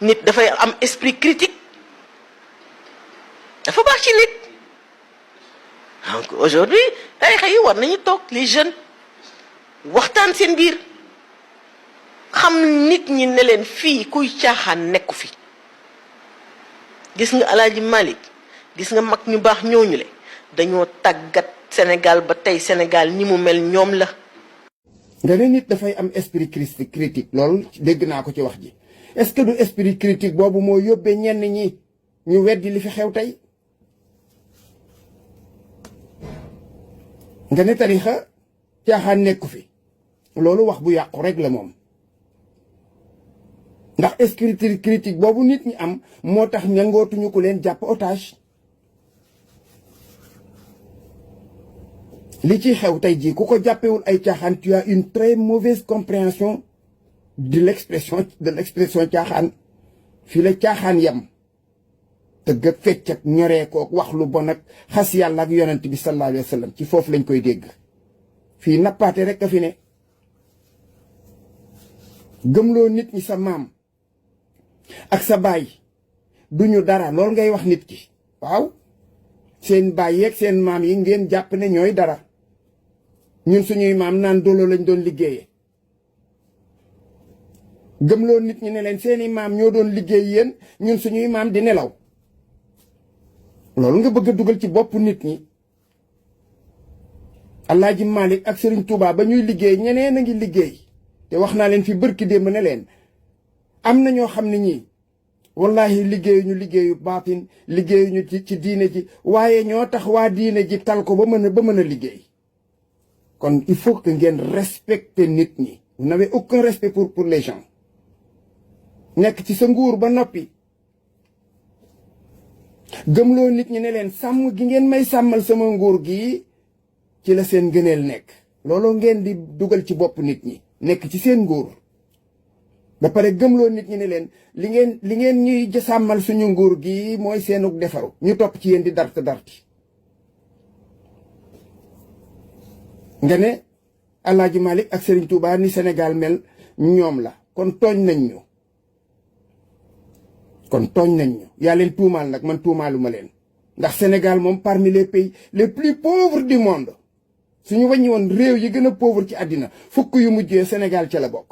nit dafay am esprit critique dafa baax ci nit donc aujourd'hui tarixa yi war nañu toog les jeunes waxtaan seen biir xam nit ñi ne leen fii kuy caaxaan nekku fi gis nga Alaaji Malick gis nga mag ñu baax ñooñu le dañoo tàggat Sénégal ba tey Sénégal ni mu mel ñoom la. nga ne nit dafay am esprit critique loolu dégg naa ko ci wax ji est-ce que du esprit critique boobu moo yóbbee ñenn ñi ñu weddi li fi xew tey nga ne tarixa caaxaan nekku fi loolu wax bu yàqu rek la moom ndax esprit critique boobu nit ñi am moo tax ñangootuñu ko leen jàpp otage li ci xew tey jii ku ko jàppewul ay caaxaan tu as une très mauvaise compréhension de l'expression caaxaan fii la caaxaan yem tëgg ak fecc ak ñoree kook wax lu bon ak xas yàlla ak yonent bi sallallahu alayhi wa sallam ci foofu lañ koy dégg fii nappaate rek a fi ne gëmloo nit ñi sa maam ak sa baay duñu dara loolu ngay wax nit ki waaw seen baay yeeg seen maam yi ngeen jàpp ne ñooy dara ñun suñuy maam naan dolo lañ doon liggéeyee gëmloo nit ñi ne leen seeni maam ñoo doon liggéey yéen ñun suñuy maam di nelaw loolu nga bëgg a dugal ci bopp nit ñi Alaaji Malick ak Serigne Touba ba ñuy liggéey ñeneen a ngi liggéey te wax naa leen fi bërki démb ne leen am na ñoo xam ne ñii wallahi liggéeyuñu liggéeyu baatin liggéeyuñu ci diine ji waaye ñoo tax waa diine ji tal ko ba mën a liggéey kon il faut que ngeen respecter nit ñi vous n'avez aucun respect pour les gens nekk ci sa nguur ba noppi gëmloo nit ñi ne leen sàmm gi ngeen may sàmmal sama nguur gi ci la seen gëneel nekk looloo ngeen di dugal ci bopp nit ñi nekk ci seen nguur ba pare gëmloo nit ñi ne leen li ngeen ñuy sàmmal suñu nguur gi mooy seenug defaru ñu topp ci yéen di darti nga ne Alaaji Malick ak Serigne Touba ni Sénégal mel ñoom la kon tooñ nañ ñu yaa leen tuumaal nag man tuumaaluma leen ndax Sénégal moom parmi les pays les plus pauvres du monde suñu wàññi woon réew yi gën a pauvre ci àddina fukk yu mujjee Sénégal ca la bokk